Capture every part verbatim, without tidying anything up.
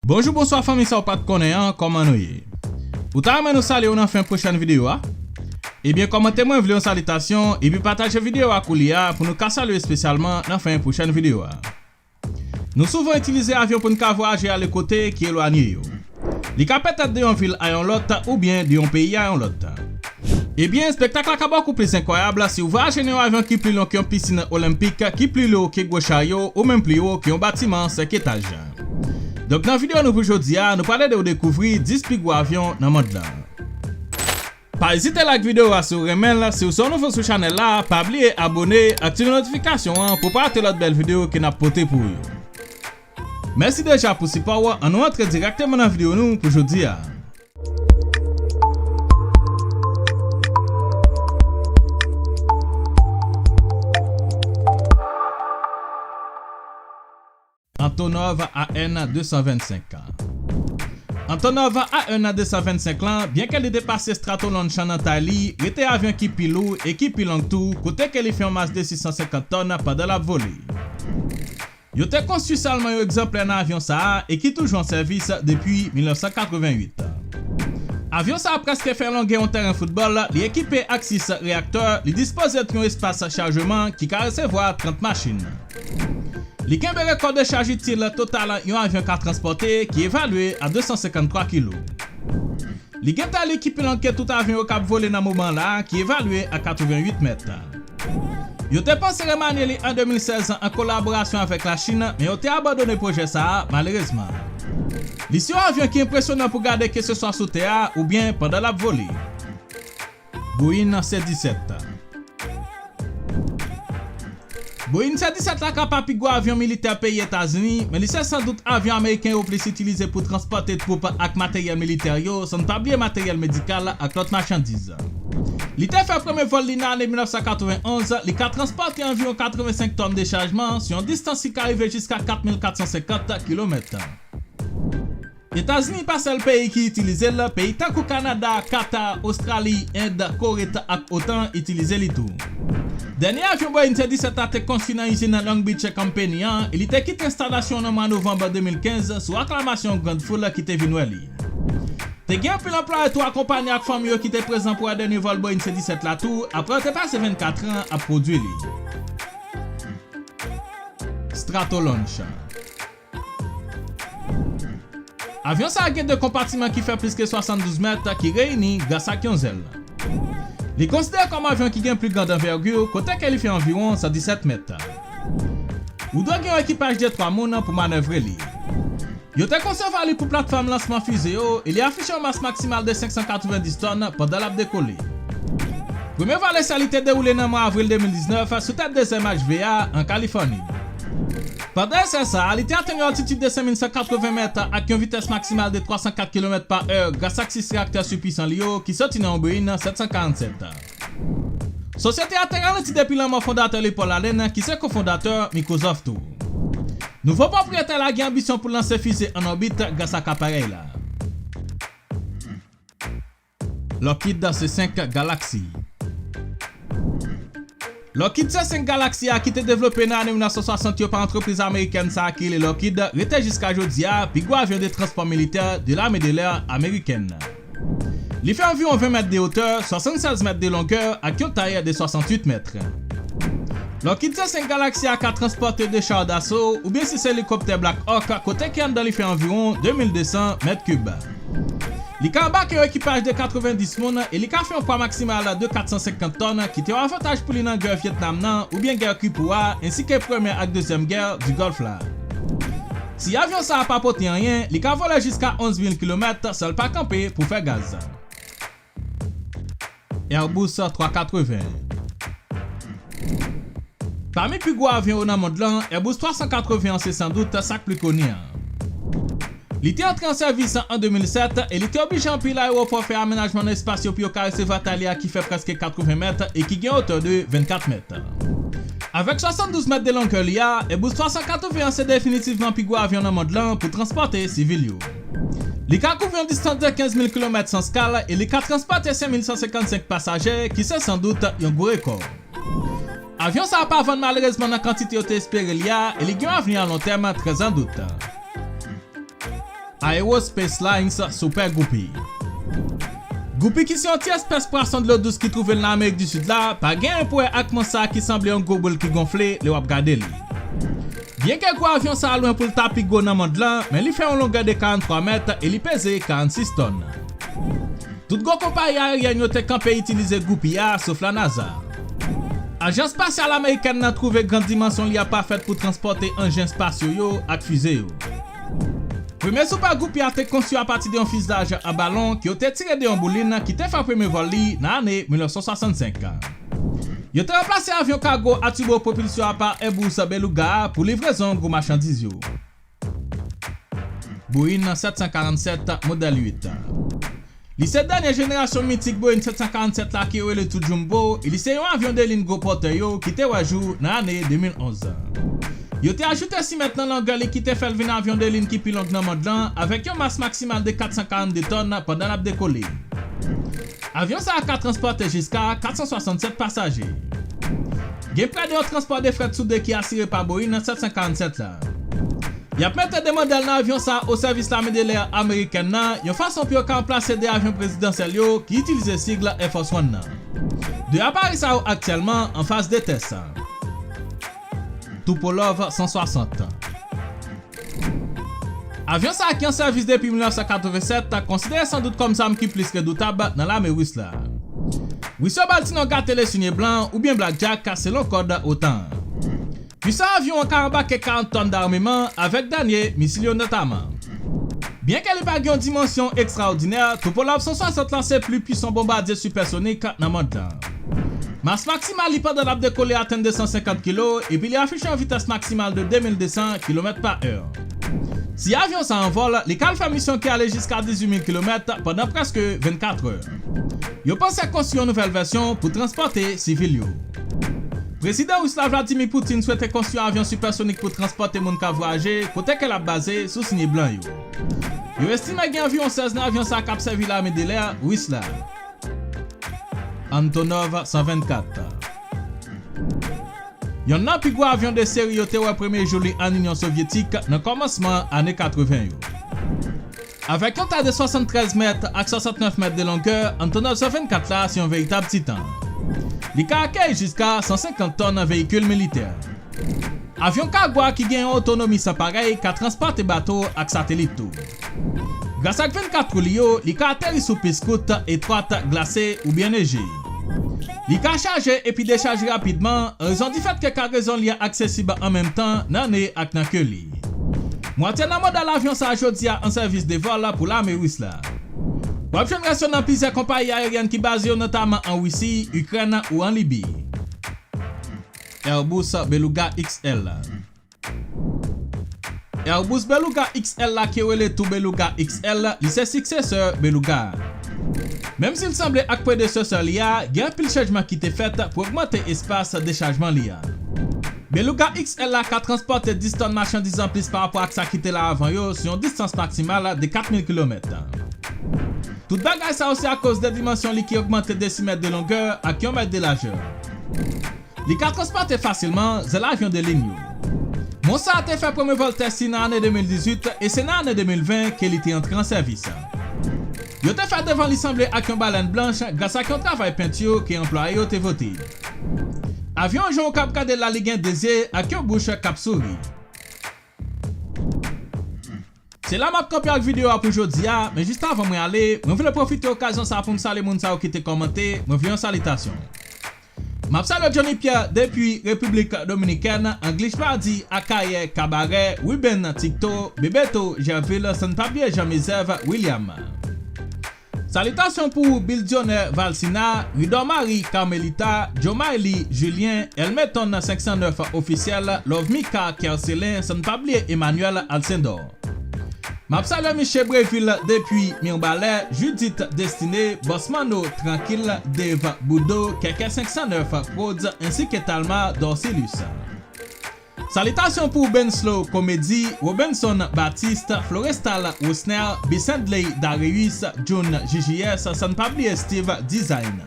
Bonjou, bonswa fanmi sa w pa t konnen an, kòman nou ye? Ou ta renmen nou salye w nan fen pwochèn videyo a? Ebyen, kòmante mwen vle yon salitasyon, epi pataje videyo a koulye a pou nou ka salye espesyalman nan fen pwochèn videyo a. Nou souvan itilize avyon pou n ka vwayaje ale kote ki elwanye yo. Li ka petèt de yon vil a yon lòt, oubyen de yon peyi a yon lòt. Ebyen, espektak la ka bòkou plis enkwayab si w vwayaje nan yon avyon ki pli lon ke yon pisin olenpik, ki pli lo ke gwo charyo, ou menm pli wo ke yon batiman senk etaj. Donk, nan videyo nou pou jodi a, nou pral ede w dekouvri dis pi gwo avyon nan mond lan. Pa ezite like videyo a si w renmen l, si w se yon nouvo sou chanèl la, pa bliye abone, aktive notifikasyon an pou w pa rate lòt bèl videyo ke n ap pote pou ou yo. Mèsi deja pou sipò w, ann nou antre dirèkteman nan videyo nou pou jodi a. Antonov A N de san vennsenk. Antonov A N de san vennsenk lan, byenke li depase Stratolaunch nan tay li, rete avyon ki pi lou e ki pi long tou, kote ke li fè yon mas de sis san senkant tòn pandan l ap vole. Yo te konstwi sèlman yon egzanplè nan avyon sa a e ki toujou an sèvis depi mil nèf san katrevenn uit. Avyon sa a prèske fè longè yon tèren foutbòl, li ekipe ak sis reyaktè, li dispoze de yon espas chajman ki ka resevwa trant machin. Li kenbe rekò dechaj itil total yon avyon ka transpòte, ki evalye a de san senkant twa kilo. Li gentan li ki pi long ke tout avyon yo k ap vole nan moman la, ki evalye a katrevenn uit mèt. Yo te panse remanye li an de mil sèz an kolaborasyon avèk Lachin, men yo te abandone pwojè sa a, malerezman. Li se yon avyon ki enpresyonan pou gade keseswa sou tè a oubyen pandan l ap vole. Boeing C disèt. Boeing C disèt la ka pa pi gwo avyon militè peyi Etazini, men li se san dout avyon ameriken yo plis itilize pou transpòte twoup ak materyèl militè yo, san n pa bliye materyèl medikal ak lòt machandiz. Li te fè premye vòl li nan ane mil nèf san katrevenn onz, li ka transpòte anviwon katrevenn senk tòn dechajman sou yon distans ki ka rive jiska kat mil kat san senkant kilomèt. Etazini pa sèl peyi ki itilize l, peyi tankou Kanada, Kata, Ostrali, End, Kowet ak OTAN itilize li tou. Dènye avyon Boeing C disèt la te konstwi nan izin Long Beach Company an, e li te kite enstalasyon nan mwa novanm de mil kenz sou aklamasyon yon grann foul ki te vin wè li. Te gen anpil anplwaye tou ak konpayi ak fanmi yo ki te prezan pou wè dènye vòl Boeing C disèt la tou, apre yo te pase vennkat an ap pwodui li. Stratolaunch. Avyon sa a gen de konpatiman ki fè plis ke swasanndouz mèt ki reyini gras ak yon zèl. Li konsidere kòm avyon ki gen pli grand anvègi, kote ke li fè anviwon san disèt mèt. Ou dwe gen yon ekipaj de twa moun pou manèvre li. Yo te konsevwa li pou platfòm lansman fize yo e li afiche yon mas maksimal de senk san katrevenndis tòn pandan l ap dekole. Premye vòl esè li te dewoule nan mwa avril de mil diznèf sou tèt dezyèm H V A an Kalifòni. Pandan esè sa a, li te atenn yon altitid de senk mil san katreven mèt ak yon vitès maksimal de twa san kat kilomèt pa è gras ak sis reyaktè sipwisan li yo ki soti nan yon Boeing sèt san karannsèt. Sosyete a te ralanti depi lanmò fondatè li Paul Allen, ki se kofondatè Microsoft tou. Nouvo pwopriyetè la gen anbisyon pou lanse fize ann òbit gras ak aparèy la. Lockheed C senk Galaxy. Lockheed C senk Galaxy a, ki te devlope nan ane mil nèf san swasant yo pa antrepriz amerikèn sa a ki rele Lockheed, rete jiska jodi a pi gwo avyon de transpò militè de lame de lè amerikèn. Li fè anviwon ven mèt de otè, swasannsèz mèt de longè ak yon tay de swasanntuit mèt. Lockheed C senk Galaxy a ka transpòte de char d'assaut oubyen sis elikoptè Black Hawk, kote ke anndan li fè anviwon de mil de san mèt kib. Li ka anbake yon ekipaj de katrevenndis moun e li ka fè yon pwa maksimal de kat san senkant tòn, ki te yon avantaj pou li nan gè Vyetnam nan oubyen gè Kripou a, ensi ke premyè ak dezyèm gè di Gòlf la. Si avyon sa a pa pote anyen, li ka vole jiska onz mil kilomèt san l pa kanpe pou fè gaz. Airbus twa katreven. Pami pi gwo avyon yo nan mond lan, Airbus twa san katreven an se san dout sa k pli koni an. Li te antre an sèvis an de mil sèt e li te oblije anpil ayewopò fè amenajman nan espas yo pou yo ka resevwa tay li a ki fè prèske katreven mèt e ki gen otè de vennkat mèt. Avèk swasanndouz mèt de longè li a, Airbus twa san katreven an se definitivman pi gwo avyon nan mond lan pou transpòte sivil yo. Li ka kouvri yon distans de kenz mil kilomèt san skal e li ka transpòte senk mil san senkannsenk pasaje, ki se san dout yon gwo rekò. Avyon sa a pa vann malerezman nan kantite yo te espere li a e li gen yon avni a lon tèm trè an dout. Aerospace Lines Super Guppy. Guppy, ki se yon ti espès pwason dlo dous ki twouve l nan Amerik di Sid la, pa gen anyen pou wè ak mons sa a ki sanble yon gwo boul ki gonfle lè w ap gade li. Byenke gwo avyon sa a lwen pou l ta pi gwo nan mond lan, men li fè yon longè de karanntwa mèt e li peze karannsis tòn. Tout gwo konpayi aeryèn yo te kanpe itilize Guppy a, sof la NASA. Ajans Espasyal Amerikèn nan twouve gran dimansyon li a pafèt pou transpòte anjen espasyo yo ak fize yo. Premye Super Guppy a te konstwi apati de yon fizaj an balon ke yo te tire de yon boulin ki te fè premye vòl li nan ane mil nèf san swasannsenk. Yo te ranplase avyon kago a tibo pwopilsyon a pa Airbus Beluga a pou livrezon gwo machandiz yo. Boeing sèt san karannsèt, modèl uit. Li se dènye jenerasyon mitik Boeing sèt san karannsèt la ki yo rele tou Jumbo, e li se yon avyon de lin gwo pòtè yo ki te wè jou nan ane de mil onz. Yo te ajoute sis mèt nan longè li ki te fè l vin avyon de lin ki pi long nan mond lan, avèk yon mas maksimal de kat san karannde tòn pandan l ap dekole. Avyon sa a ka transpòte jiska kat san swasannsèt pasaje. Gen prè de yon transpò de frèt sou de ki asire pa Boeing sèt san karannsèt la. Y ap mete de modèl nan avyon sa a o sèvis Lame de Lè Amerikèn nan, yon fason pou yo ka ranplase de avyon prezidansyèl yo ki itilize sigle Air Force One nan. De aparèy sa yo aktyèlman an faz de tès. Tupolev san swasant. Avyon sa a ki an sèvis depi mil nèf san katrevennsèt, konsidere san dout kòm zam ki plis redoutab nan lame ris la. Ris yo ba l ti non gate lesinye blan oubyen Blackjack selon kòd otan an. Pwisans avyon an ka anbake karant tòn dameman avèk dènye misil yo notaman. Byenke li pa gen yon dimansyon ekstraòdinè, Tupolev san swasant la se pli pwisan bonbadye sipèsonik nan mond lan. Mas maksimal li pandan l ap dekole atenn de san senkant kilo, epi li afiche yon vitès maksimal de de mil de san kilomèt pa è. Si avyon sa an vòl, li ka al fè misyon ki ale jiska dizuit mil kilomèt pandan prèske vennkat è. Yo panse konstwi yon nouvèl vèsyon pou transpòte sivil yo. Prezidan ris la Vladimir Putin swete konstwi avyon sipèsonik pou transpòte moun k ap vwayaje kote ke l ap baze sou sinye blan yo. Yo estime gen anviwon sèz nan avyon sa k ap sèvi lame de lè ris la. Antonov san vennkat. Yonn nan pi gwo avyon de seri yo te wè premye jou li ann Inyon Sovyetik nan kòmansman ane katreven yo. Avèk yon tay de swasanntrèz mèt ak swasantnèf mèt de longè, Antonov san vennkat la se yon veritab titan. Li ka akeyi jiska san senkant tòn veyikil militè. Avyon kago a ki gen yon otonomi san parèy ka transpòte bato ak satelit tou. Gras ak vennkat twou li yo, li ka ateri sou pis kout, etwat, glase oubyen neje. Li ka chaje epi dechaje rapidman, an rezon difèt ke karezon li a aksesib an menm tan nan ne ak nan ke li. Mwatye nan modèl avyon sa a jodi a an sèvis de vòl pou lame ris la. W ap jwenn rès yo nan plizyè konpayi aeryèn ki baze yo notaman an Risi, Ikrèn ou an Libi. Airbus Beluga X L. Airbus Beluga X L la ki rele tou Beluga X L, li se siksesè Beluga a. Menm si l sanble ak predesesè li a, gen anpil chanjman ki te fèt pou ogmante espas dechajman li a. Beluga X L la ka transpòte dis tòn machandiz anplis pa rapò ak sa ki te la avan yo sou yon distans maksimal de kat mil kilomèt. Tout bagay sa yo se akoz de dimansyon li ki ogmante de sis mèt de longè ak yon mèt de lajè. Li ka transpòte fasilman zèl avyon de lin yo. Mons sa a te fè premye vòl tès li nan ane de mil dizuit e se nan ane de mil ven ke li te antre an sèvis. Yo te fè devan li sanble ak yon balèn blanch gras ak yon travay penti ke anplwaye yo te vote. Avyon an jan w k ap gade l la li gen de zye ak yon bouch k ap souri. Se la m ap kanpe ak videyo a pou jodi a, men jis avan mwen ale, mwen vle pwofite okazyon sa a pou m salye moun sa yo ki te kòmante, mwen vle yon salitasyon. M ap salye Johnny Pierre depi Repiblik Dominikèn, Anglishbadi, Akayè, Kabarè, Ruben, Tikto, Bebeto, Gerville, san n pa bliye Jean Mizèv, William. Salitasyon pou Bildionè Valsina, Ridor Marie, Carmelita, Jomaily, Julien, Elmeton senk san nèf ofisyèl, Love Mika, Kerselin, san n pa bliye Emmanuel Alcindor. M ap salye Miche Breville depi Mirbalè, Judith Destiné, Boss Mano, Trankil, Dave Boudou, Kèkè senk san nèf, Prodz, ensi ke Talma Dorcilus. Salitasyon pou Benslow Comedy, Robenson Baptiste, Florestal Rosner, Bisendley Darius, June J J S, san n pa bliye Steve Design.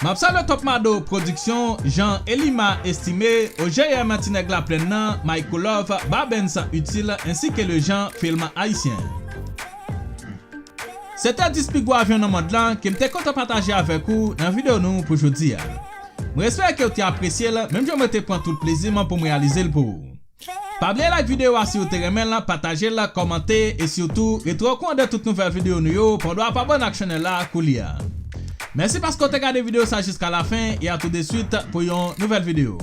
M ap salye Top Mado Production, Jean Elima Estimé, O J M Ti Nèg Laplèn nan, Michael Love, Babens Utile, ensi ke Lejean Film Ayisyen. Se te dis pi gwo avyon nan mond lan ke m te kontan pataje avèk ou nan videyo nou pou jodi a. Mwen espere ke w te apresye l, menm jan mwen te pran tout plezi m pou m reyalize l pou ou. Pa bliye like videyo a si w te renmen l, pataje l, kòmante, e sitou rete okouran de tout nouvèl videyo nou yo pandan w ap abòne ak chanèl la koulye a. Mèsi paske w te gade videyo sa jiska lafen, e a tout de suite pou yon nouvèl videyo.